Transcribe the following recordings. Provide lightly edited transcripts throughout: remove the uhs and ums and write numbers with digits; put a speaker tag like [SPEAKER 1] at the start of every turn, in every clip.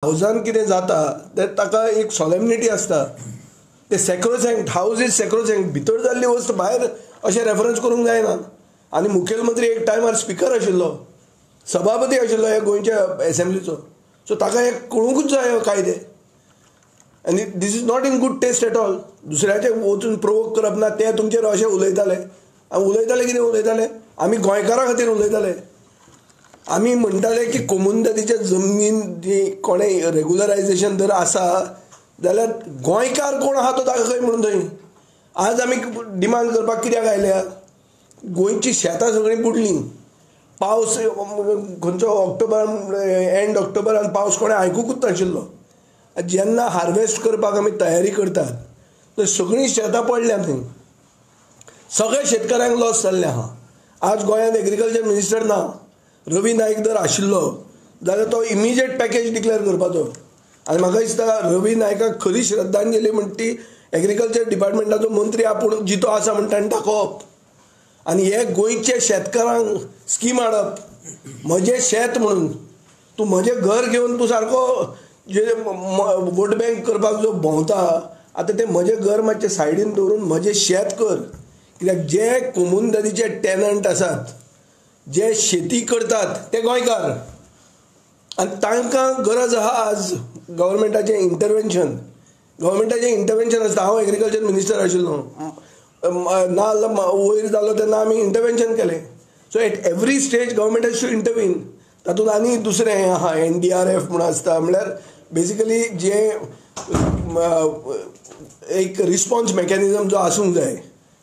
[SPEAKER 1] हावजान कितें जाता तें ताका एक सोलेमनिटी आसता. ते सॅक्रोसँक्ट, हावज is सॅक्रोसँक्ट, भितर जाल्ली वस्त भायर अशें रेफरन्स करूंक जायना. आनी मुखेलमंत्री एक टायमार स्पिकर आशिल्लो, सभापती आशिल्लो ह्या गोंयच्या एसेंब्लीचो, सो ताका हें कळुंकूच जाय कायदे. आनी this is not in good taste at all. दुसऱ्याचे वचून प्रोवोक करप ना. ते तुमचेर अशें उलयताले, आनी उलयताले कितें उलयताले, आमी गोंयकारां खातीर उलयताले. आमी म्हणटाले की कोमुनिदादीच्या जमनीन जी कोणें रेगुलरायझेशन जर आसा जाल्यार गोंयकार कोण आहा तो दाखय म्हणून थंय. आज आमी डिमांड करपाक कित्याक आयल्या, गोंयची शेतां सगळीं बुडलीं, पावस खंयचो ऑक्टोबर एंड ऑक्टोबरान पावस कोणें आयकुकूच नाशिल्लो. जेन्ना हार्वेस्ट करपाक आमी तयारी करतात तर सगळीं शेतां पडल्या थंय, सगळ्या शेतकाऱ्यांक लॉस जाल्लें आहा. आज गोंयांत एग्रीकल्चर मिनिस्टर ना. रवी नायक जर आशिल्लो जाल्यार तो इमिजिएट पॅकेज डिक्लेअर करपाचो. आनी म्हाका दिसता रवी नायकाक खरी श्रद्धांजली म्हणटा ती एग्रीकल्चर डिपार्टमेंटाचो मंत्री आपूण जितो आसा म्हण ताणें दाखोवप आनी हे गोंयच्या शेतकारांक स्कीम हाडप, म्हजें शेत म्हणून. तूं म्हजें घर घेवन तूं सारको जे वोट बँक करपाक जो भोंवता, आतां तें म्हजें घर मातशें सायडीन दवरून म्हजें शेत कर. कित्याक जे कोमुनिदादीचे टेनंट आसात, जे शेती करतात ते गोंयकार, आनी तांकां गरज आहा आज गव्हर्मेंटाचें इंटरवेन्शन. गव्हर्मेंटाचें इंटरवेन्शन आसता. हांव एग्रीकल्चर मिनिस्टर आशिल्लो, नाल्ल वयर जालो तेन्ना आमी इंटरवेन्शन केलें. So at every stage government has to intervene. तातूंत आनी दुसरें हें आहा, NDRF म्हूण आसता, म्हणल्यार बेजिकली जे एक रिस्पॉन्स मॅकॅनिजम जो आसूंक जाय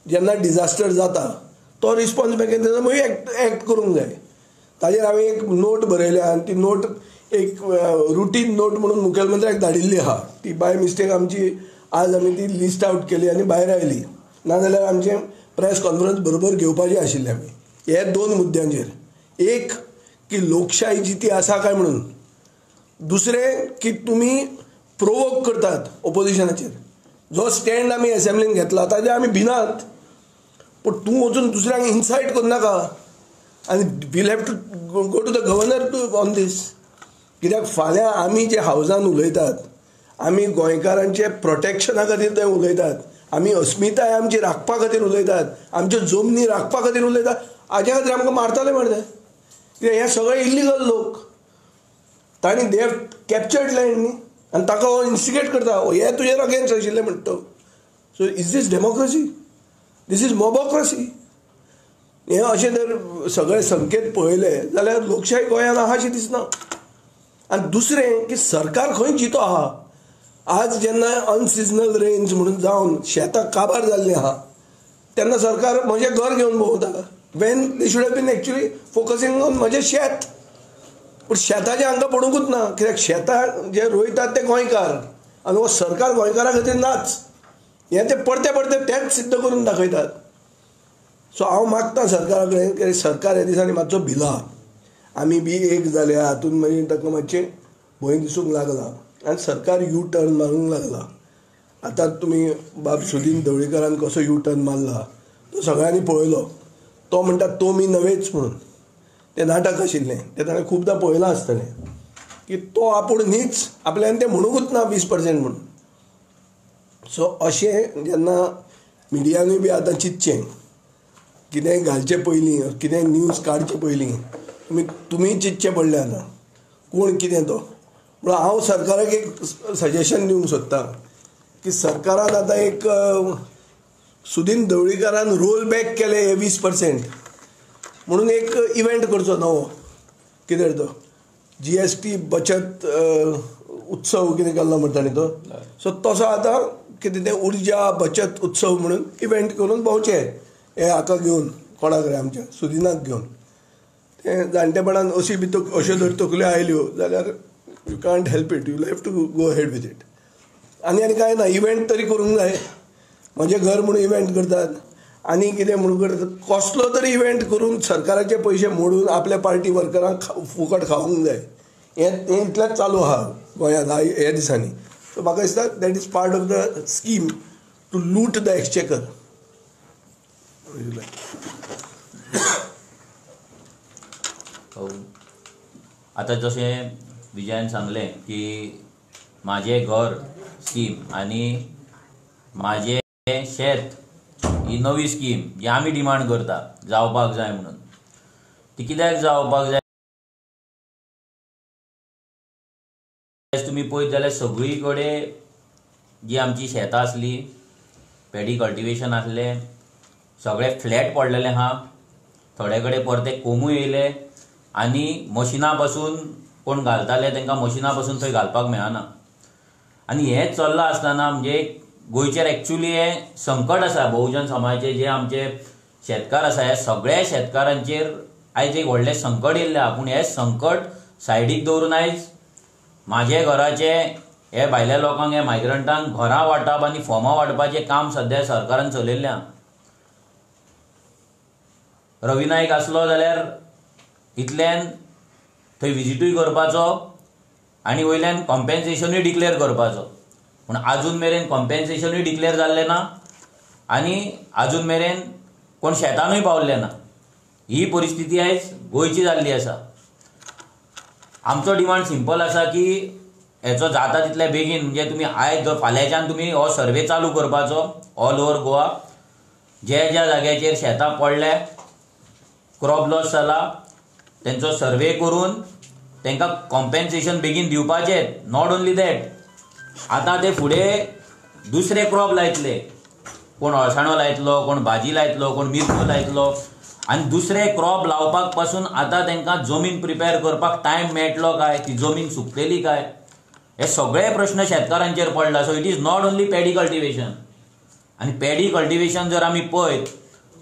[SPEAKER 1] जेन्ना डिजास्टर जाता, तो रिस्पॉन्स मॅकॅनिजमूय एक्ट करूंक जाय. ताजेर हांवें एक नोट बरयल्या आनी ती नोट एक रुटीन नोट म्हणून मुखेलमंत्र्याक धाडिल्ली आहा. ती बाय मिस्टेक आमची आज आमी ती लिस्ट आवट केली आनी भायर आयली, नाजाल्यार आमचें प्रेस कॉन्फरन्स बरोबर घेवपाची आशिल्ली आमी हे दोन मुद्द्यांचेर. एक की लोकशाही जिती आसा काय म्हणून, दुसरें की तुमी प्रोवोक करतात ओपोजिशनाचेर. जो स्टँड आमी एसेंब्लीन घेतला ताजेर आमी भिनात, पूण तूं वचून दुसऱ्यांक इन्सायट करनाका. आनी we'll have to go to the governor to on this. कित्याक फाल्यां आमी जे हावजान उलयतात, आमी गोंयकारांचे प्रोटेक्शना खातीर ते उलयतात, आमी अस्मिताय आमची राखपा खातीर उलयतात, आमच्यो जमनी राखपा खातीर उलयतात, हाज्या खातीर आमकां मारताले मरे. कित्याक हे सगळे इल्लिगल लोक, तांणी they have captured land न्ही, आनी ताका हो इन्स्टिगेट करता, हे तुजेर अगेन्स्ट आशिल्ले म्हणटा. So is this democracy? This is mobocracy. हे अशें जर सगळे संकेत पळयले जाल्यार लोकशाही गोंयांत आहा अशी दिसना. आनी दुसरें की सरकार खंय जितो आहा. आज जेन्ना अनसिजनल रेन्स म्हणून जावन शेतां काबार जाल्लीं आहा तेन्ना सरकार म्हजें घर घेवन भोंवता, when they should have been actually focusing on म्हजें शेत. पूण शेताचें हांकां पडुंकूच ना, कित्याक शेतां जे रोयतात ते गोंयकार, आनी हो सरकार गोंयकारां खातीर नाच, हें ते परते परते तेंच सिद्ध करून दाखयतात. सो हांव मागता सरकारा कडेन की सरकार ह्या दिसांनी मातसो भिला, आमी बी एक जाल्या हातूंत मागीर ताका मातशें भंय दिसूंक लागला आनी सरकार यू टर्न मारूंक लागला. आतां तुमी बाब सुदीन ढवळीकारान कसो यू टर्न मारला तो सगळ्यांनी पळयलो. तो म्हणटा तो मी नव्हेच म्हणून, तें नाटक आशिल्लें, तें ताणें खुबदां पळयलां आसतलें की तो आपूण न्हीच, आपल्यान तें म्हणुंकूच ना 20% म्हणून. सो अशें जेन्ना मिडियानूय बी आतां चिंतचें, कितेंय घालचें पयलीं, कितेंय न्यूज काडचें पयलीं तुमी चिंतचें पडलें आतां कोण कितें तो. पूण हांव सरकाराक एक सजेशन दिवंक सोदतां की सरकारान आतां एक सुदीन ढवळीकारान रोल बॅक केले हे 20% म्हणून एक इव्हेंट करचो नवो, कितें तो GST बचत उत्सव कितें केल्लो म्हणटा न्ही तो. सो तसो आतां कितें तें उर्जा बचत उत्सव म्हणून इव्हेंट करून भोंवचें हे हाका घेवन, कोणा कडेन आमच्या सुदिनाक घेवन. तें जाणटेपणान अशी बी अश्यो जर तकल्यो आयल्यो जाल्यार you can't help it, you have to go ahead with it. आनी आनी कांय ना, इव्हेंट तरी करूंक जाय. म्हजें घर म्हणून इव्हेंट करतात आनी कितें म्हणून करतात, कसलो तरी इव्हेंट करून सरकाराचे पयशे मोडून आपल्या पार्टी वर्करांक फुकट खावंक जाय. हें इतलेंच चालू आहा गोंयांत ह्या दिसांनी. सो म्हाका दिसता that is part of the scheme to loot the exchequer.
[SPEAKER 2] आतां जशें विजयान सांगलें की म्हाजें घर स्कीम आनी म्हाजें शेत ही नवी स्कीम जी आमी डिमांड करता जावपाक जाय म्हणून, ती कित्याक जावपाक जाय तुमी पळयत जाल्यार सगळी कडेन जी आमची शेतां आसली, पेडी कल्टिवेशन आसलें, सगळें फ्लॅट पडलेलें आहा, थोडे कडेन परते कोमूय येयले आनी मशिना पासून कोण घालताले तांकां मशिना पासून थंय घालपाक मेळना. आनी हें चल्लां आसतना म्हणजे गोंयचेर एक्चुली हें संकट आसा. बहुजन समाजाचे जे आमचे शेतकार आसा ह्या सगळ्या शेतकारांचेर आयज एक व्हडलें संकट येयल्लें आहा. पूण हें संकट सायडीक दवरून आयज म्हाजे घराचे हे भायल्या लोकांक, हे मायग्रंटांक घरां वांटप आनी फॉर्मां वांटपाचें काम सद्या सरकारान चलयल्लें आहा. रवी नायक आसलो जाल्यार इतल्यान थंय विजिटूय करपाचो आनी वयल्यान कॉम्पेन्सेशनूय डिक्लेअर करपाचो, पूण आजून मेरेन कॉम्पेन्सेशनूय डिक्लेअर जाल्लें ना आनी आजून मेरेन कोण शेतानूय पावल्ले ना. ही परिस्थिती आयज गोंयची जाल्ली आसा. आमचो डिमांड सिंपल आसा की हेचो जाता तितले बेगीन, म्हणजे तुमी आयज फाल्यांच्यान तुमी हो सर्वे चालू करपाचो ऑल ओवर गोवा, ज्या ज्या जाग्याचेर शेतां पडल्या, क्रॉप लॉस जाला, तेंचो सर्वे करून तांकां कॉम्पेन्सेशन बेगीन दिवपाचें. Not only that, आतां ते फुडें दुसरे क्रॉप लायतले, कोण अळसाणो लायतलो, कोण भाजी लायतलो, कोण मिरच्यो लायतलो, आनी दुसरे क्रॉप लावपाक पासून आतां तांकां जमीन प्रिपेर करपाक टायम मेळटलो काय, ती जमीन सुकतली काय, हे सगळे प्रश्न शेतकारांचेर पडला. So it is not only paddy cultivation. आनी पेडी कल्टिवेशन जर आमी पळयत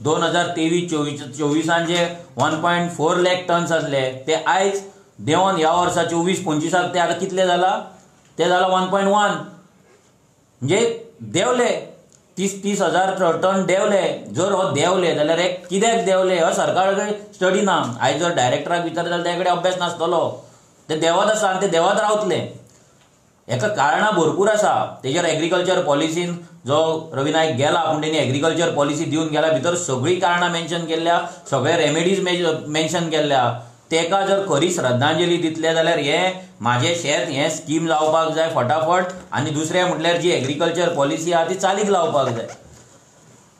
[SPEAKER 2] 2023-24 जे 1.4 लाख टन्स आसले ते आयज देंवन ह्या वर्सा 24-25 ते आतां कितले जाला, ते जाला 1.1, म्हणजे देंवले 30-30 हजार टन देंवले. जर हो देंवले जाल्यार हे कित्याक देंवले हो सरकारा कडेन स्टडी ना. आयज जर डायरेक्टराक विचारता जाल्यार त्या कडेन अभ्यास नासतलो, ते देंवत आसा आनी ते देंवत रावतले. हेका कारणां भरपूर आसा. तेजेर एग्रीकल्चर पॉलिसीन जो रवी नायक गेला पूण तेणी एग्रीकल्चर पॉलिसी दिवन गेला, भितर सगळीं कारणां मेन्शन केल्ल्या, सगळे रेमेडीज मेन्शन केल्ल्या. तेका जर खरी श्रद्धांजली दितले जाल्यार हें म्हाजें शेत हें स्कीम लावपाक जाय फटाफट, आनी दुसरें म्हटल्यार जी एग्रीकल्चर पॉलिसी आहा ती चालीक लावपाक जाय.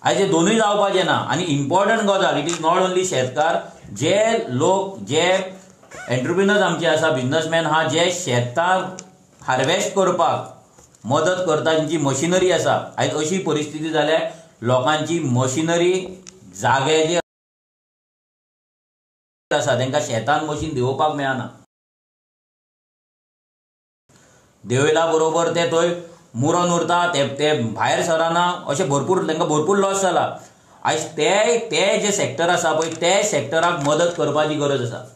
[SPEAKER 2] आयज हे दोनूय जावपाचें ना. आनी इम्पॉर्टंट गजाल, it is not only शेतकार, जे लोक जे एंटरप्रिनर्स आमचे आसा, बिजनसमॅन आहा, जे शेतां हार्वेस्ट करपाक मदत करता, तेंची मशिनरी आसा. आयज अशी परिस्थिती जाल्या लोकांची मशिनरी जाग्याचेर आसा, तांकां शेतान मशीन देंवोवपाक मेळना. देंवयला बरोबर ते थंय मुरोन उरता, ते भायर सरना, अशें भरपूर तांकां भरपूर लॉस जाला. आयज ते ते जे सेक्टर आसा पळय ते सेक्टराक मदत करपाची गरज आसा.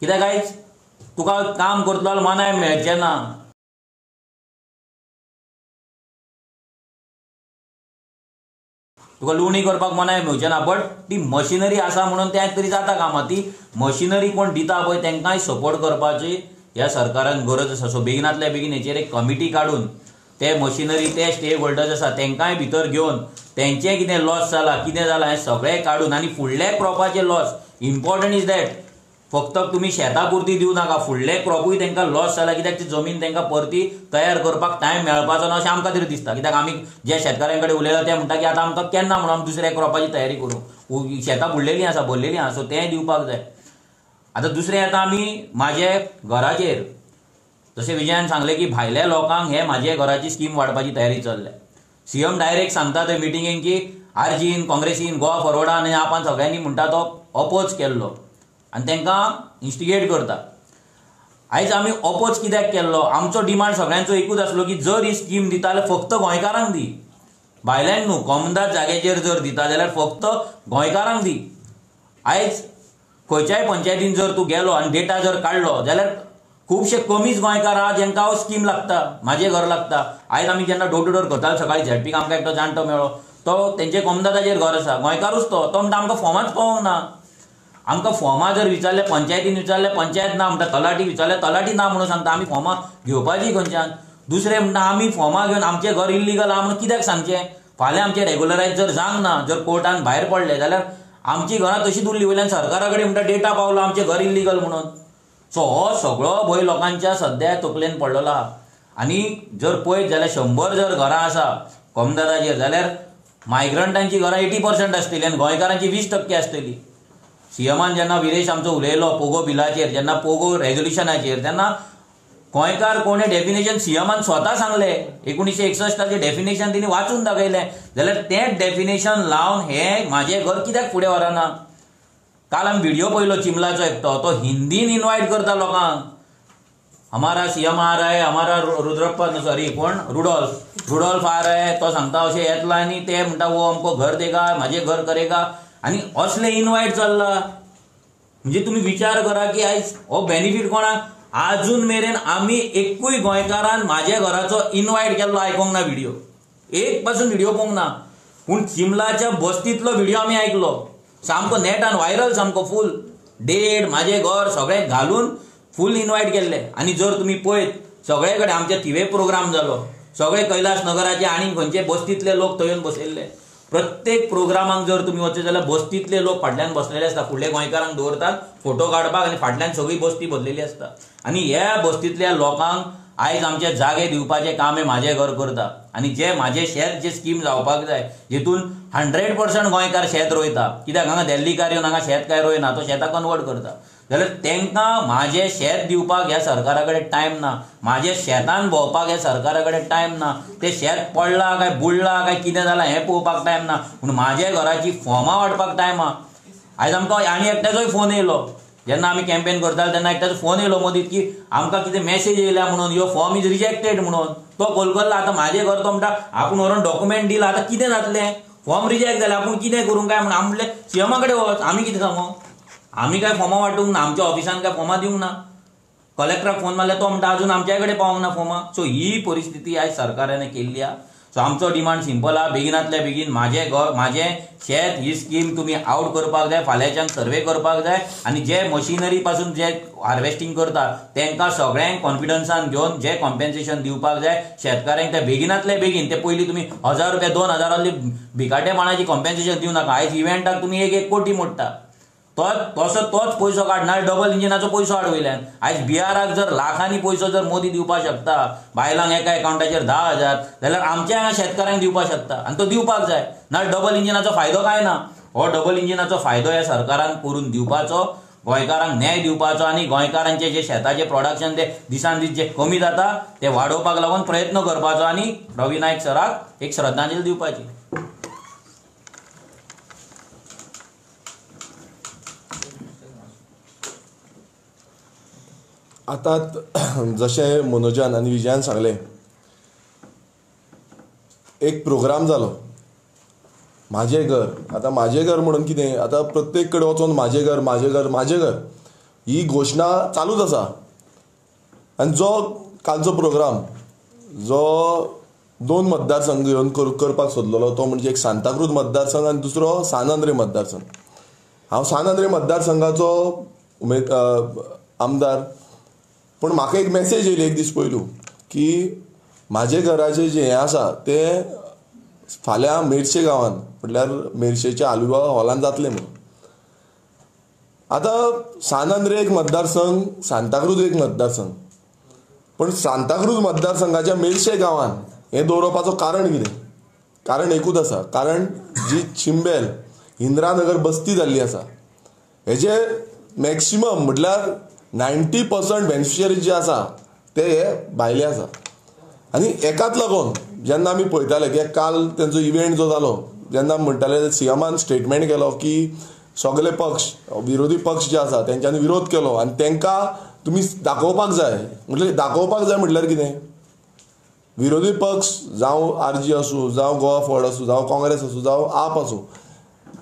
[SPEAKER 2] कित्याक आयज तुका काम करतलो जाल्यार मनाय मेळचें ना, तुका लुवणी करपाक मनाय मेळचें ना, बट ती मशिनरी आसा म्हणून तें तरी जाता कामां. ती मशिनरी कोण दिता पळय तांकांय सपोर्ट करपाची ह्या सरकारान गरज आसा. सो बेगिनांतल्या बेगीन हेचेर एक कमिटी काडून ते मशिनरी, ते स्टेक होल्डर्स आसा तांकांय भितर घेवन तेंचें कितें लॉस जाला, कितें जालां हें सगळें काडून, आनी फुडल्या क्रॉपाचें लॉस इम्पॉर्टंट is that, फक्त तुमी शेतां पुरती दिवं नाका, फुडले क्रॉपूय तांकां लॉस जाला कित्याक ती जमीन तांकां परती तयार करपाक टायम मेळपाचो ना अशें आमकां तरी दिसता. कित्याक आमी जे शेतकारां कडेन उलयला ते म्हणटा की आतां आमकां केन्ना म्हणून आमी दुसऱ्या क्रॉपाची तयारी करूं, शेतां बुडलेलीं आसा, भरलेलीं आसा, सो तें दिवपाक जाय. आतां दुसरें येता आमी म्हाजे घराचेर, जशें विजयान सांगलें की भायल्या लोकांक हे म्हाजे घराची स्कीम वाडपाची तयारी चल्ल्या. सीएम डायरेक्ट सांगता थंय मिटिंगेन की आरजीन, काँग्रेसीन, गोवा फॉरवर्डान आनी आपान सगळ्यांनी म्हणटा तो अपोज केल्लो आनी तांकां इन्स्टिगेट करता. आयज आमी अपोज कित्याक केल्लो, आमचो डिमांड सगळ्यांचो एकूच आसलो की जर ही स्कीम दिता जाल्यार फक्त गोंयकारांक दी, भायल्यांक न्हू. कोमुनिदाद जाग्याचेर जर दिता जाल्यार फक्त गोंयकारांक दी. आयज खंयच्याय पंचायतीन जर तूं गेलो आनी डेटा जर काडलो जाल्यार खुबशे कमीच गोंयकार आहा जेंकां हो स्कीम लागता, म्हाजें घर लागता. आयज आमी जेन्ना डोर टू डोर करताले सकाळी झेडपीक आमकां एकटो जाणटो मेळ्ळो, तो तेंचे कोमुनिदादाचेर घर आसा, गोंयकारूच तो, तो म्हणटा आमकां फॉर्माच पावोंक ना. आमकां फॉर्मां जर विचारलें पंचायतीन विचारलें पंचायत ना म्हणटा, तलाठी विचारलें तलाठी ना म्हणून सांगता. आमी फॉर्मां घेवपाची खंयच्यान? दुसरें म्हणटा आमी फॉर्मां घेवन आमचें घर इल्लिगल आहा म्हणून कित्याक सांगचें? फाल्यां आमचें रेगुलरायज जर जावंक ना, जर कोर्टान भायर पडलें जाल्यार आमची घरां तशीच उरली, वयल्यान सरकारा कडेन म्हणटा डेटा पावलो आमचें घर इल्लिगल म्हणून. सो हो सगळो भंय लोकांच्या सद्या तकलेन पडलेलो आहा. आनी जर पळयत जाल्यार 100 जर घरां आसा कोमदाराचेर जाल्यार मायग्रंटांची घरां 80% आसतली आनी गोंयकारांची 20% आसतली. सीएमान जेन्ना विरेश आमचो उलयलो पोगो बिलाचेर, जेन्ना पोगो रेजोल्युशनाचेर, तेन्ना गोंयकार कोणे डेफिनेशन सीएमान स्वता सांगलें. 1961 डेफिनेशन तिणी वाचून दाखयलें. जाल्यार तें डेफिनेशन लावन हें म्हाजें घर कित्याक फुडें व्हरना? काल आमी व्हिडियो पळयलो चिमलाचो एकटो, तो हिंदीन इनवायट करता लोकांक. हमारा सीएम आ रहा है, हमारा रुद्रप्पा सॉरी कोण रुडॉल्फ आ रहा है, तो सांगता अशें येतला आनी ते म्हणटा वो आमको घर देगा, म्हाजें घर करेगा. आनी असले इनवायट चल्ला. म्हणजे तुमी विचार करा की आयज हो बेनिफीट कोणाक? आजून मेरेन आमी एकूय गोंयकारान म्हाज्या घराचो इनवायट केल्लो आयकोंक ना व्हिडियो, एक पासून व्हिडियो पळोवंक ना. पूण चिमलाच्या बस्तींतलो व्हिडियो आमी आयकलो, सामको नेटान व्हायरल, सामको फूल डेड म्हाजें घर सगळें घालून फूल इनवायट केल्ले. आनी जर तुमी पळयत सगळे कडेन आमचे थिवे प्रोग्राम जालो, सगळे कैलास नगराचे आनी खंयचे बस्तींतले लोक थंय येवन बसयल्ले. प्रत्येक प्रोग्रामाक जर तुमी वचत जाल्यार बस्तींतले लोक फाटल्यान बसलेले आसता, फुडले गोंयकारांक दवरतात फोटो काडपाक आनी फाटल्यान सगळी बस्ती बसलेली आसता. आनी ह्या बस्तींतल्या लोकांक आयज आमचे जागे दिवपाचें काम हें म्हाजें घर करता. आनी जे म्हाजें शेत जे स्कीम जावपाक जाय जितून 100% गोंयकार शेत रोयता, कित्याक हांगा दिल्लीकार येवन हांगा शेत काय रोयना, तो शेतां कन्वर्ट करता. जाल्यार तांकां म्हाजें शेत दिवपाक ह्या सरकारा कडेन टायम ना, म्हाजें शेतान भोंवपाक ह्या सरकारा कडेन टायम ना, तें शेत पडलां काय बुडलां काय कितें जालां हें पळोवपाक टायम ना, पूण म्हाज्या घराची फॉर्मां वांटपाक टायम आहा. आयज आमकां आनी एकट्याचोय फोन येयलो, जेन्ना आमी कॅम्पेन करताले तेन्ना एकट्याचो फोन येयलो मदीं की आमकां कितें मॅसेज येयल्या म्हणून your form is rejected म्हणून. तो कोलकोल्ला आतां म्हाजें घर, तो म्हणटा आपूण व्हरून डॉक्युमेंट दिला, आतां कितें जातलें, फॉर्म रिजेक्ट जालें, आपूण कितें करूं काय म्हणून. आमी म्हणलें सीएमा कडेन वच, आमी कितें सांगू, आमी काय फॉर्मां वांटूंक ना, आमच्या ऑफिसान काय फॉर्मां दिवंक ना. कलेक्टराक फोन मारल्यार तो म्हणटा अजून आमच्या कडेन पावोंक ना फॉर्मां. सो ही परिस्थिती आयज सरकारान केल्ली आहा. सो आमचो डिमांड सिंपल आहा, बेगिनांतल्या बेगीन म्हाजें घर म्हाजें शेत ही स्कीम तुमी आवट करपाक जाय, फाल्यांच्यान सर्वे करपाक जाय आनी जे मशिनरी पासून जे हार्वेस्टींग करता तांकां सगळ्यांक कॉन्फिडन्सान घेवन जे कॉम्पेन्सेशन दिवपाक जाय शेतकाऱ्यांक, ते बेगिनांतले बेगीन. ते पयलीं तुमी 1000 रुपया 2000 भिकाटेपणाची कॉम्पेन्सेशन दिवं नाका. आयज इव्हेंटाक तुमी 1-1 कोटी मोडटा, तसो तोच पयसो काडना, डबल इंजिनाचो पयसो हाड वयल्यान. आयज बिहाराक जर लाखांनी पयसो जर मोदी दिवपाक शकता, बायलांक एका एकावंटाचेर 10,000, जाल्यार आमच्या हांगा शेतकाऱ्यांक दिवपाक शकता आनी तो दिवपाक जाय. ना डबल इंजिनाचो फायदो काय ना. हो डबल इंजिनाचो फायदो ह्या सरकारान करून दिवपाचो, गोंयकारांक न्याय दिवपाचो आनी गोंयकारांचे जे शेताचे प्रोडक्शन ते दिसान दीस जे कमी जाता ते वाडोवपाक लागून प्रयत्न करपाचो आनी रवी नायक सराक एक श्रद्धांजली दिवपाची.
[SPEAKER 3] आतां जशें मनोजान आनी विजयान सांगलें, एक प्रोग्राम जालो म्हाजें घर. आतां म्हाजें घर म्हणून कितें, आतां प्रत्येक कडेन वचोन म्हाजें घर म्हाजें घर म्हाजें घर ही घोशणा चालूच आसा. आनी जो कालचो प्रोग्राम जो 2 मतदारसंघ घेवन करपाक सोदलेलो तो म्हणजे एक सांताक्रूज मतदारसंघ आनी दुसरो सान आंद्रे मतदारसंघ. हांव सान आंद्रे मतदारसंघाचो आमदार, पूण म्हाका एक मॅसेज येयली एक दीस पयलू की म्हाजे घराचें जें हें आसा तें फाल्यां मेरशे गांवांत म्हटल्यार मेरशेच्या आलुवा हॉलान जातलें म्हणून. आतां सान आंद्रे एक मतदारसंघ, सांताक्रूज एक मतदारसंघ, पूण सांताक्रूज मतदारसंघाच्या मेरशे गांवान हें दवरपाचो कारण कितें? कारण एकूच आसा, कारण जी चिंबेल इंदिरानगर बस्ती जाल्ली आसा हेजे मॅक्सिमम म्हटल्यार 90% बेनिफिशरी जे आसा ते हे भायले आसा. आनी एकाच लागून जेन्ना आमी पळयताले की काल तेंचो इव्हेंट जो जालो जेन्ना म्हणटाले सीएमान स्टेटमेंट केलो की सगळे पक्ष विरोधी पक्ष जे आसा तेंच्यांनी विरोध केलो आनी तेंकां तुमी दाखोवपाक जाय. म्हटल्यार दाखोवपाक जाय म्हटल्यार कितें, विरोधी पक्ष जावं आरजी आसूं, जावं गोवा फॉरवर्ड आसूं, जावं काँग्रेस आसूं, जावं आप आसूं,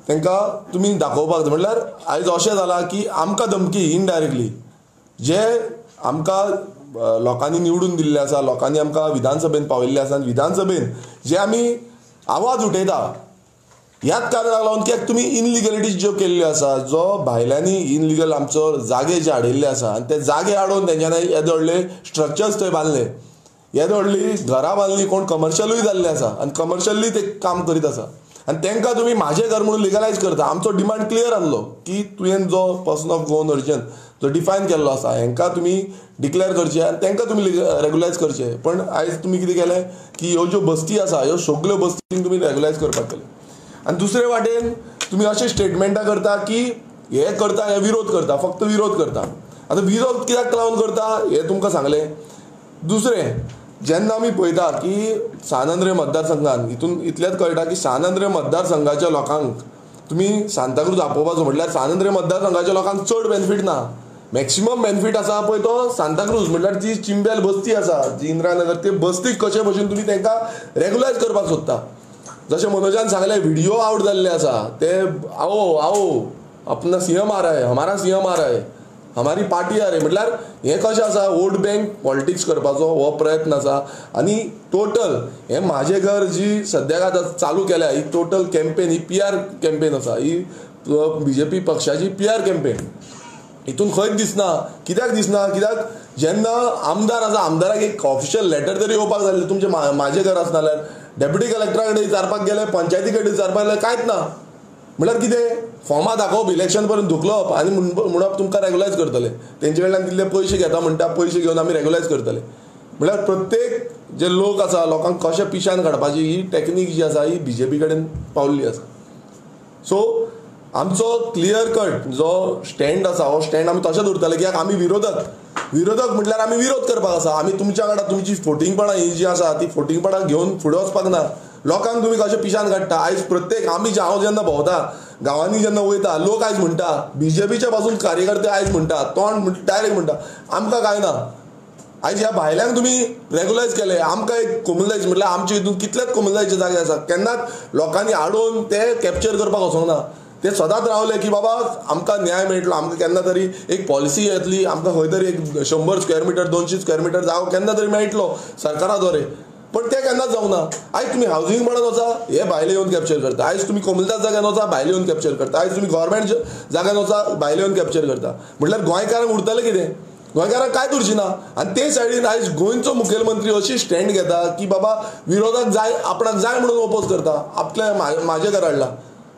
[SPEAKER 3] तेंकां तुमी दाखोवपाक जाय. म्हटल्यार आयज अशें जालां की आमकां धमकी इनडायरेक्टली जे आमकां लोकांनी निवडून दिल्ले आसा, लोकांनी आमकां विधानसभेन पावयल्ले आसा आनी विधानसभेन जे आमी आवाज उठयता ह्याच कारणाक लागून की तुमी इनलिगलिटीज ज्यो केल्ल्यो आसा, जो भायल्यांनी इनलिगल आमचो जागे जे हाडिल्ले आसा आनी ते जागे हाडून तेंच्यांनी येदे व्हडले स्ट्रक्चर्स थंय बांदले, येदे व्हडली घरां बांदली, कोण कमर्शियलूय जाल्ले आसा आनी कमर्शियली ते काम करीत आसा आनी तेंकां तुमी म्हाजें घर म्हणून लिगलायज करता. आमचो डिमांड क्लियर आहलो की तुवें जो पर्सन ऑफ गोवन ओरिजन जो डिफायन केल्लो आसा हेंकां तुमी डिक्लेअर करचे आनी तांकां तुमी रेगुलायज करचे. पण आयज तुमी कितें केलें की ह्यो ज्यो बस्ती आसा ह्यो सगल्यो बस्तींक तुमी रेगुलायज करपाक केलें. आनी दुसरे वाटेन तुमी अशें स्टेटमेंटां करता की हे करता, हे विरोध करता, फक्त विरोध करता. आतां विरोध कित्याक लावन करता हें तुमकां सांगलें. दुसरें जेन्ना आमी पळयता की सान आंद्रे मतदारसंघान हितून इतलेंच कळटा की सान आंद्रे मतदारसंघाच्या लोकांक तुमी सांताक्रूज आपोवपाचो म्हटल्यार सान आंद्रे मतदारसंघाच्या लोकांक चड बेनिफीट ना, मॅक्सिमम बेनिफीट आसा पळय तो सांताक्रूज म्हटल्यार जी चिंबेल बस्ती आसा, जी इंदिरानगर, ते बस्तीक कशे भशेन तुमी तांकां रेगुलायज करपाक सोदता. जशें मनोजान सांगलें व्हिडियो आवट जाल्ले आसा ते, आओ आओ अपना सीएम आ रहा है, हमारा सीएम आ रहा है, हमारी पार्टी आ रही, म्हटल्यार हें कशें आसा वोट बँक पॉलिटिक्स करपाचो हो प्रयत्न आसा. आनी टोटल हें म्हाजें घर जी सद्याक आतां चालू केल्या ही टोटल कॅम्पेन ही पी आर कॅम्पेन आसा, ही बीजेपी पक्षाची पी आर कॅम्पेन. हितून खंयच दिसना, कित्याक दिसना, कित्याक जेन्ना आमदार आसा आमदाराक एक ऑफिशियल लेटर तरी येवपाक जाय तुमचें म्हाजें घर आसना जाल्यार डेप्युटी कलेक्टरा कडेन विचारपाक गेले, पंचायती कडेन विचारपाक गेले, कांयच ना. म्हळ्यार कितें फॉर्मां दाखोवप, इलेक्शन पर्यंत धुकलप आनी म्हणप तुमकां रेगुलायज करतले, तेंचे कडल्यान तितले पयशे घेता म्हणटा, पयशे घेवन आमी रेगुलायज करतले. म्हळ्यार प्रत्येक जे लोक आसा लोकांक कशें पिशान काडपाची ही टॅक्नीक जी आसा ही बीजेपी कडेन पावल्ली आसा. सो आमचो क्लियर कट जो स्टँड आसा हो स्टँड आमी तशेंच उरतले, कित्याक आमी विरोधक, विरोधक म्हटल्यार आमी विरोध करपाक आसा. आमी तुमच्या वांगडा तुमची फोटिंगपणां ही जी आसा ती फोटिंगपणां घेवन फुडें वचपाक ना. लोकांक तुमी कशें पिशान काडटा. आयज प्रत्येक आमी हांव जेन्ना भोंवता गांवांनी जेन्ना वयता लोक आयज म्हणटा बीजेपीच्या पासून कार्यकर्ते आयज म्हणटा तोंड डायरेक्ट म्हणटा आमकां कांय ना. आयज ह्या भायल्यांक तुमी रेगुलायज केले, आमकां एक कोमुनिदाद म्हटल्यार आमचे हितून कितलेच कोमुनिदादीचे जागे आसा, केन्नाच लोकांनी हाडून ते कॅप्चर करपाक वचोंक ना. ते सदांच रावले की बाबा आमकां न्याय मेळटलो, आमकां केन्ना तरी एक पॉलिसी येतली, आमकां खंय तरी एक 100 square metre 200 square metre जागो केन्ना तरी मेळटलो सरकारा द्वारे, पण ते केन्नाच जावंक ना. आयज तुमी हावजींग बोर्डान वचा हे भायले येवन कॅप्चर करता, आयज तुमी कोमुनिदाद जाग्यान वचा भायले येवन कॅप्चर करता, आयज तुमी गव्हर्मेंट जाग्यान वचा भायले येवन कॅप्चर करता. म्हटल्यार गोंयकारांक उरतलें कितें, गोंयकारांक कांयच उरचें ना. आनी ते सायडीन आयज गोंयचो मुखेलमंत्री अशी स्टँड घेता की बाबा विरोधाक जाय आपणाक जाय म्हणून ओपोज करता, आपल्या म्हाजें घर हाडलां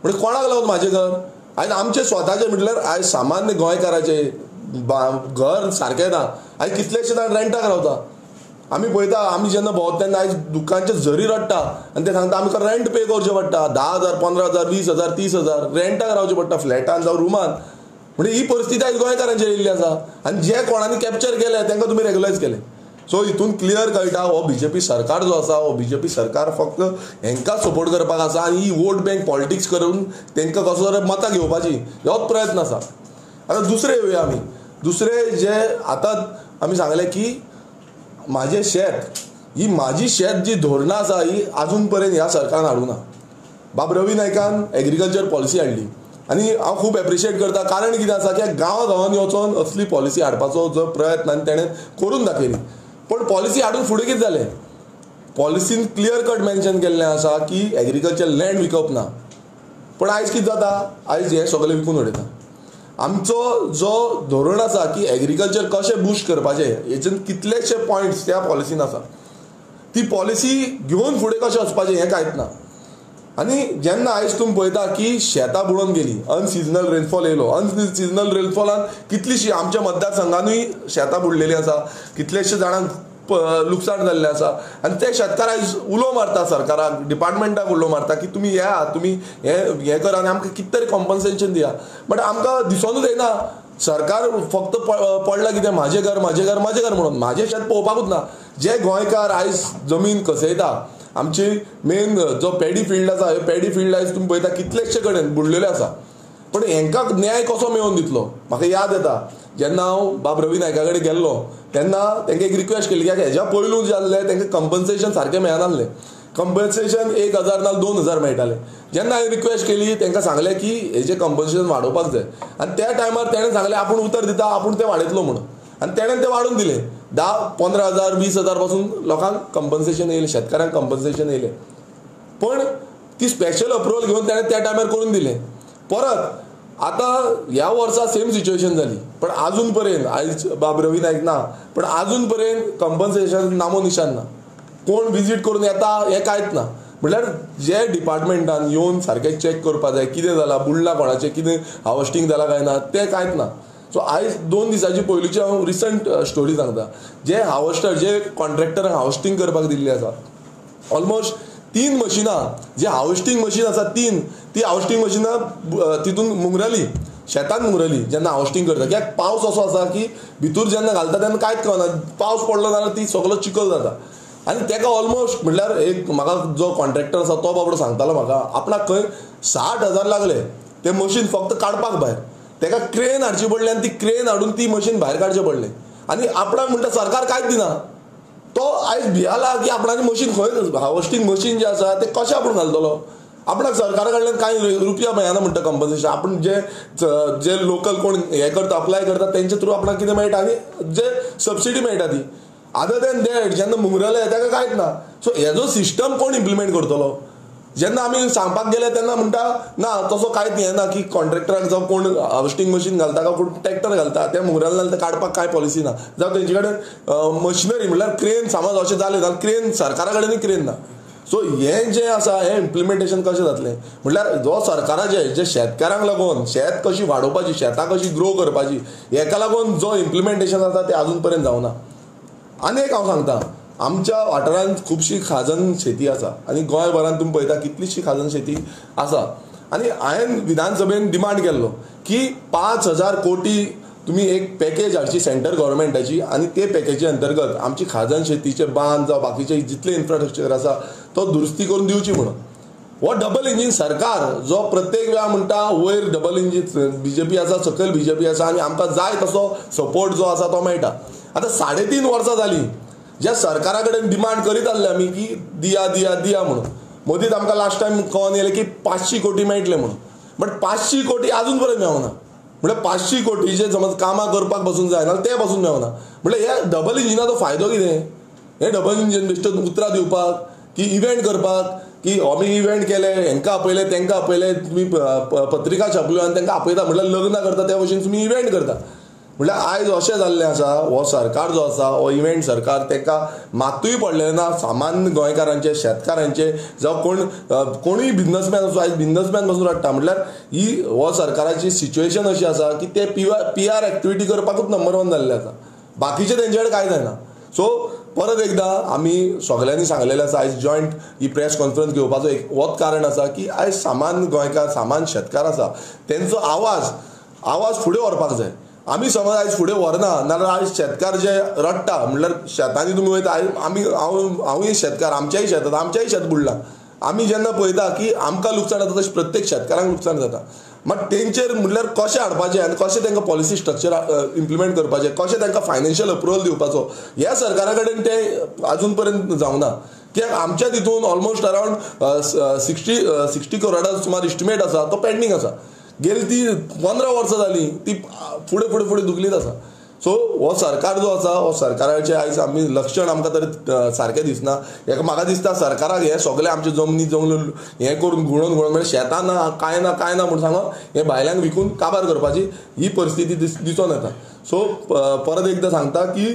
[SPEAKER 3] म्हणजे कोणाक लागून म्हाजें घर. आयज आमचें स्वताचें म्हटल्यार आयज सामान्य गोंयकाराचें घर सारकें ना. आयज कितलेशे जाण रेंटाक रावता, आमी पळयता, आमी जेन्ना भोंवता तेन्ना आयज दुकानचे झरी रडटा आनी ते सांगता आमकां रेंट पे करचें पडटा, 10,000 15,000 20,000 30,000 रेंटाक रावचें पडटा फ्लॅटान जावं रुमान. म्हणजे ही परिस्थिती आयज गोंयकारांचेर येयल्ली आसा आनी जे कोणांनी कॅप्चर केले तांकां तुमी रेगुलायज केले. सो हितून क्लियर कळटा हो बीजेपी सरकार जो आसा हो बीजेपी सरकार फक्त हेंकां सपोर्ट करपाक आसा आनी ही वोट बँक पॉलिटिक्स करून तांकां कसो तरी मतां घेवपाची होच प्रयत्न आसा. आतां दुसरे येवया आमी, दुसरे जे आतां आमी सांगलें की म्हाजें शेत ही म्हाजी शेत जी धोरणां आसा ही आजून पर्यंत ह्या सरकारान हाडूंक ना. बाब रवी नायकान एग्रीकल्चर पॉलिसी हाडली आनी हांव खूब एप्रिशिएट करता, कारण कितें आसा की गांवा गांवांनी वचोन असली पॉलिसी हाडपाचो जो प्रयत्न आनी तेणें करून दाखयली. पण पॉलिसी हाडून फुडें कितें जालें, पॉलिसीन क्लियर कट मेन्शन केल्लें आसा की एग्रीकल्चर लँड विकप ना, पण आयज कितें जाता, आयज हें सगळें विकून उडयता. आमचो जो धोरण आसा की एग्रीकल्चर कशें बूस्ट करपाचें हेचेर कितलेशे पॉयंट्स त्या पॉलिसीन आसा, ती पॉलिसी घेवन फुडें कशें वचपाचें हें कांयच ना. आनी जेन्ना आयज तुमी पळयता की शेतां बुडोवन गेली, अनसिजनल रेनफॉल येयलो, अनसिजनल रेनफॉलान कितलीशीं आमच्या मतदारसंघानूय शेतां बुडलेलीं आसा, कितलेशे जाणांक लुकसाण जाल्लें आसा आनी ते शेतकार आयज उलो मारता सरकाराक, डिपार्टमेंटाक उलो मारता की तुमी येया, तुमी हें हें करा आनी आमकां कितें तरी कॉम्पन्सेशन दिया. बट आमकां दिसोनूच येना, सरकार फक्त पडलां कितें म्हाजें घर म्हाजें घर म्हाजें घर म्हणून, म्हाजें शेत पळोवपाकूच ना. जे गोंयकार आयज जमीन कसयता, आमची मेन जो पेडी फिल्ड आसा, हे पेडी फिल्ड आयज तुमी पळयता कितलेशे कडेन बुडलेले आसा, पण हेंकां न्याय कसो मेळोवन दितलो. म्हाका याद येता जेन्ना हांव बाब रवी नायका कडेन गेल्लो तेन्ना तांकां एक रिक्वेस्ट केली कित्याक हेज्या पयलू जें आसलें तांकां कंपन्सेशन सारकें मेळनासलें, कंपन्सेशन 1,000 ना 2,000 मेळटालें. जेन्ना हांवें रिक्वेस्ट केली तांकां सांगलें की हेजें कंपन्सेशन वाडोवपाक जाय आनी त्या टायमार तेणें सांगलें आपूण उतर दिता आपूण तें वाडयतलो म्हणून, आनी तेणें तें वाडोवन दिलें. 10, 15,000 20,000 पासून लोकांक कंपन्सेशन येयलें, शेतकारांक कंपन्सेशन येयलें, पण ती स्पेशल अप्रुवल घेवन तेणें त्या टायमार करून दिलें. परत आतां ह्या वर्सा सेम सिच्युएशन जाली, पण आजून पर्यंत आयज बाब रवी नायक ना, पण आजून पर्यंत कंपन्सेशन नामो निशान ना, कोण विजीट करून येता हें कांयच ना. म्हटल्यार जे डिपार्टमेंटान येवन सारकें चॅक करपाक जाय कितें जालां, बुडलां कोणाचें, कितें हार्वेस्टींग जालां काय ना, तें कांयच ना. सो आयज 2 दिसांची पयलींची हांव रिसंट स्टोरी सांगता. जे हार्वेस्टर जे कॉन्ट्रॅक्टरांक हार्वेस्टींग करपाक दिल्ली आसा, ऑलमोस्ट 3 मशिनां जे हार्वेस्टींग मशीन आसा 3 ती हार्वेस्टींग मशिनां तितून मुंगरली, शेतान मुंगरली जेन्ना हार्वेस्टींग करता. कित्याक पावस असो आसा की भितूर जेन्ना घालता तेन्ना कांयच कळना, पावस पडलो जाल्यार ती सगलो चिखल जाता. आनी तेका ऑलमोस्ट म्हणल्यार एक म्हाका जो कॉन्ट्रॅक्टर आसा तो बाबडो सांगतालो म्हाका आपणाक खंय 60,000 लागले ते मशीन फक्त काडपाक भायर. तेका क्रेन हाडची पडली आनी ती क्रेन हाडून ती मशीन भायर काडचें पडलें. आनी आपणाक म्हणटा सरकार कांयच दिना. तो आयज भियाला की आपणाचें मशीन खंय हार्वेस्टींग मशीन जें आसा तें कशें आपूण घालतलो, आपणाक सरकारा कडल्यान कांय रुपया मेळना म्हणटा कंपन्सेशन. आपूण जे जे लोकल कोण हें करता अप्लाय करता तेंचे थ्रू आपणाक कितें मेळटा आनी जे सबसिडी मेळटा ती. अदर दॅन that जेन्ना मुंगरले ताका कांयच ना. सो हेजो सिस्टम कोण इम्प्लिमेंट करतलो? जेन्ना आमी सांगपाक गेले तेन्ना म्हणटा ना तसो कांयच हें ना की कॉन्ट्रॅक्टराक जावं कोण हार्वेस्टींग मशीन घालता काय कोण ट्रॅक्टर घालता त्या मुंगरले जाल्यार तें काडपाक कांय पॉलिसी ना. जावं तेंचे कडेन मशिनरी म्हणल्यार क्रेन समज अशें जालें जाल्यार क्रेन सरकारा कडेनूय क्रेन ना. सो हें जें आसा हें इम्प्लिमेंटेशन कशें जातलें म्हणल्यार जो सरकाराचें जे शेतकारांक लागून शेत कशी वाडोवपाची, शेतां कशी ग्रो करपाची हेका लागून जो इम्प्लिमेंटेशन आसा तें आजून पर्यंत जावना. आनी एक हांव सांगता, आमच्या वाठारांत खुबशी खाजन शेती आसा आनी गोंयभरान तुमी पळयता कितलीशी खाजन शेती आसा. आनी हांवें विधानसभेन डिमांड केल्लो की 5,000 कोटी तुमी एक पॅकेज हाडची सेंट्रल गव्हर्मेंटाची आनी ते पॅकेजी अंतर्गत आमची खाजन शेतीचे बांद जावं बाकीचे जितले इन्फ्रास्ट्रक्चर आसा तो दुरुस्ती करून दिवची म्हणून. हो डबल इंजीन सरकार जो प्रत्येक वेळा म्हणटा वयर डबल इंजीन बीजेपी आसा, सकयल बीजेपी आसा आनी आमकां जाय तसो सपोर्ट जो आसा तो मेळटा. आतां 3.5 वर्सां जालीं ज्या सरकारा कडेन डिमांड करीत आसले आमी की दिया दिया दिया म्हणून. मदींच आमकां लास्ट टायम कळोन येयलें की 500 कोटी मेळटले म्हणून, बट 500 कोटी आजून पर्यंत मेळना. म्हणल्यार 500 कोटीचे समज कामां करपाक बसून जाय नाल्यार ते बसून मेळना. म्हणल्यार ह्या डबल इंजिनाचो फायदो कितें? हे डबल इंजीन बेश्टें उतरां दिवपाक की इव्हेंट करपाक की आमी इव्हेंट केले, हेंकां आपयले तेंकां आपयले, तुमी पत्रिका छापल्यो आनी तेंकां आपयता म्हणल्यार लग्नां करता त्या भशेन तुमी इव्हेंट करता. म्हणल्यार आयज अशें जाल्लें आसा हो सरकार जो आसा हो इव्हेंट सरकार तेका मातूय पडलें ना सामान्य गोंयकारांचे, शेतकारांचे जावं कोण कोणूय बिजनसमॅन आसूं, आयज बिजनसमॅन पासून रडटा. म्हणल्यार ही हो सरकाराची सिच्युएशन अशी आसा की ते पी आर एक्टिविटी करपाकूच नंबर 1 जाल्ले आसा, बाकीचे तेंचे कडेन कांय जायना. सो परत एकदां आमी सगल्यांनी सांगलेलें आसा आयज जॉयंट ही प्रेस कॉन्फरन्स घेवपाचो एक होच कारण आसा की आयज सामान्य गोंयकार, सामान्य शेतकार आसा तेंचो आवाज फुडें व्हरपाक जाय. आमी समज आयज फुडें व्हरना नाजाल्यार आयज शेतकार जे रडटा म्हणल्यार शेतांनी तुमी वयता, आयज आमी हांवूय शेतकार, आमच्याय शेतात आमच्याय शेत बुडलां. आमी जेन्ना पळयता की आमकां लुकसाण जाता तशें प्रत्येक शेतकारांक लुकसाण जाता. मात तेंचेर म्हणल्यार कशें हाडपाचें आनी कशें तांकां पॉलिसी स्ट्रक्चर इम्प्लिमेंट करपाचें, कशें तांकां फायनान्शियल अप्रुवल दिवपाचो ह्या सरकारा कडेन तें आजून पर्यंत जावना. कित्याक आमच्या तितून ऑलमोस्ट अरावंड 60 करोडा सुमार इस्टिमेट आसा तो पेंडींग आसा. गेली ती 15 वर्सां जालीं ती फुडें फुडें फुडें दुखलीत आसा. सो हो सरकार जो आसा हो सरकाराचें आयज आमी लक्षण आमकां तरी सारकें दिसना. हेका म्हाका दिसता सरकाराक हे सगळे आमचे जमनी जमनी हें करून घुणोवन घुणोवन म्हणजे शेतां ना कांय ना कांय ना म्हूण सांगून हे भायल्यांक विकून काबार करपाची ही परिस्थिती दिसून येता. सो परत एकदां सांगता की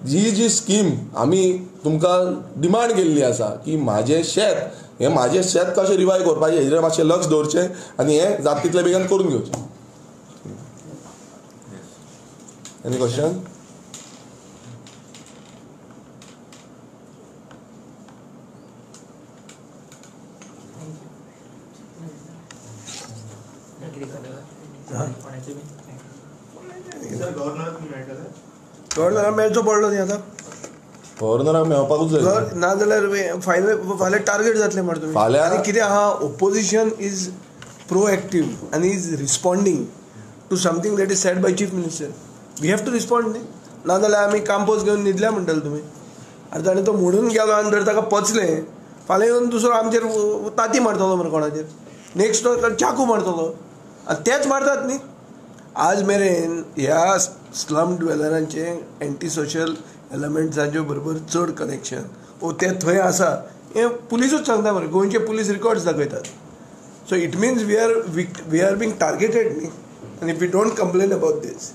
[SPEAKER 3] जी जी स्कीम आमी तुमकां डिमांड केल्ली आसा की म्हाजें शेत हें म्हाजें शेत कशें रिवायव करपाचें हेजेर मातशें लक्ष दवरचें आनी हें जाता तितले बेगीन करून घेवचें. Any question?
[SPEAKER 1] गव्हर्नराक मेळचो पडलो न्ही आतां,
[SPEAKER 3] गव्हर्नराक मेळपाकूच जाय
[SPEAKER 1] ना जाल्यार फायनल फाल्यां टार्गेट जातलें मरे तुमी.
[SPEAKER 3] फाल्यां
[SPEAKER 1] आनी कितें आहा, ओपोजिशन is proactive आनी is responding to something that is said by chief minister. We have to respond न्ही, ना जाल्यार आमी काम्पोज घेवन न्हिदल्या म्हणटले तुमी. आनी ताणें तो म्हणून गेलो आनी जर ताका पचलें फाल्यां येवन दुसरो आमचेर ताती मारतलो मरे कोणाचेर, नेक्स्ट तो चाकू मारतलो. आनी तेच मारतात न्ही. आज मेरेन ह्या स्लम ड्वेलरांचे एंटी सोशल एलिमेंट्सांचे बरोबर चड कनेक्शन ओ ते थंय आसा हें पुलिसूच सांगता मरे, गोंयचे पुलीस रिकॉर्ड्स दाखयतात. So it means we are being targeted न्ही. And if we don't complain about this,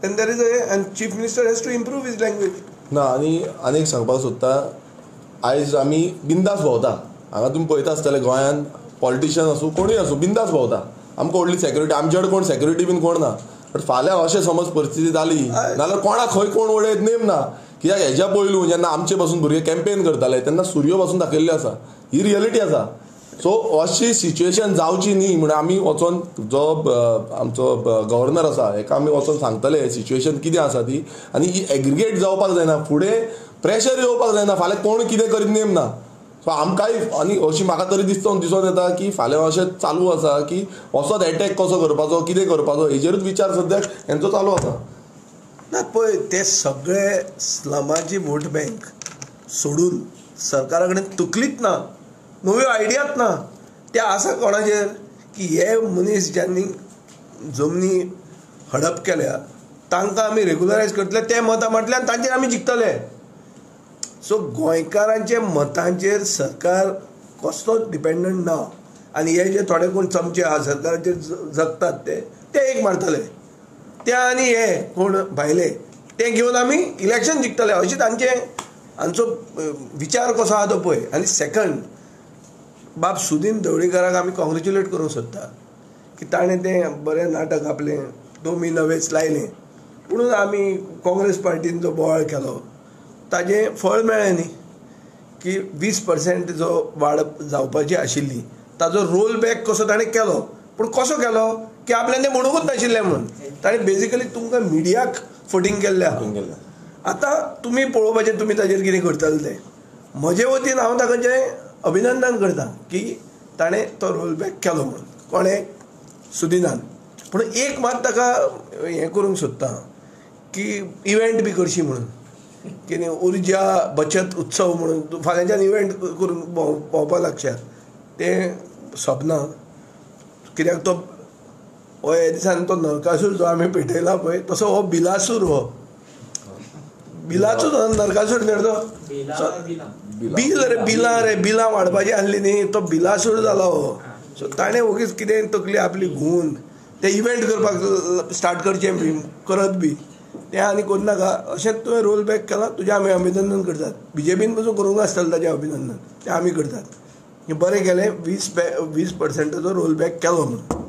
[SPEAKER 1] then there is a, and Chief Minister has to improve his language.
[SPEAKER 3] ना आनी आनी एक सांगपाक सोदता, आयज आमी बिंदास भोंवता हांगा तुमी पळयता आसतले गोंयांत पॉलिटिशियन आसूं कोणूय आसूं बिंदास भोंवता. आमकां व्हडली सेक्युरिटी, आमचे कडेन कोण सेक्युरिटी बीन कोण ना. बट फाल्यां अशें समज परिस्थिती जाली नाजाल्यार कोणाक खंय कोण वडयत नेम ना. कित्याक हेज्या पयलू जेन्ना आमचे पासून भुरगे कॅम्पेन करताले तेन्ना सुर्यो पासून दाखयल्ल्यो आसा, ही रियलिटी आसा. सो अशी सिच्युएशन जावची न्ही म्हणून आमी वचोन जो आमचो गव्हर्नर आसा हेका आमी वचोन सांगतले सिच्युएशन कितें आसा ती, आनी ही एग्रिगेट जावपाक जायना, फुडें प्रेशर येवपाक जायना, फाल्यां कोण कितें करीत नेम ना. सो आमकांय आनी अशी म्हाका तरी दिसोन येता की फाल्यां अशें चालू आसा की असोच एटॅक कसो करपाचो कितें करपाचो हेजेरूच विचार सद्याक हेंचो चालू आसा.
[SPEAKER 1] ना पळय ते सगळे स्लमाची वोट बँक सोडून सरकारा कडेन तकलीच ना, नव्यो आयडियाच ना. ते आसा कोणाचेर की हे मनीस ज्यांनी जमनी हडप केल्या तांकां आमी रेगुलरायज करतले, ते मतां मारतले आनी तांचेर आमी जिखतले. सो गोंयकारांच्या मतांचेर सरकार कसलोच डिपेंडंट ना. आनी हे जे थोडे कोण चमचे आहा सरकाराचेर जगतात ते एक मारतले, ते आनी हे कोण भायले ते घेवन आमी इलेक्शन जिखतले, अशें तांचे हांचो विचार कसो आहा तो पळय. आनी सेकंड, बाब सुदीन ढवळीकाराक आमी कॉंग्रेच्युलेट करूंक सोदता की ताणें तें बरें नाटक आपलें दोमी नवेच लायलें, पुणून आमी काँग्रेस पार्टीन जो बोवाळ केलो ताजें फळ मेळ्ळें न्ही की 20% जो वाड जावपाची आशिल्ली ताजो रोल बॅक कसो ताणें केलो, पूण कसो केलो की आपल्यान तें म्हणूंकच नाशिल्लें म्हणून ताणें बेजिकली तुमकां मिडियाक फटींग केल्लें आहा. आतां तुमी पळोवपाचें तुमी ताजेर कितें करतले तें. म्हजे वतीन हांव ताका अभिनंदन करता की ताणें तो रोल बॅक केलो म्हणून, कोणें, सुदिनान. पूण एक मात ताका हें करूंक सोदता की इव्हेंट बी करशी म्हणून, कितें उर्जा बचत उत्सव म्हणून फाल्यांच्यान इव्हेंट करून भोंवपाक लागशात, तें सोबना. कित्याक तो हो ह्या दिसान तो नरकासूर जो आमी पेटयला पळय तसो हो बिलासूर, हो बिलाचो नरकासूर न्ही तो बिल रे, बिलां रे, बिलां वाडपाची आसली न्ही, तो बिलासूर जाला हो. सो ताणें वगीच कितें तकली आपली घुंवून ते इव्हेंट करपाक स्टार्ट करचें बी करत बी तें आनी करूं नाका. अशेंच तुवें रोल बॅक केला, तुजें आमी अभिनंदन करतात. बीजेपीन पसून करूंक नासतलें ताजें अभिनंदन, तें आमी करतात. बरें केलें 20% रोल बॅक केलो म्हणून.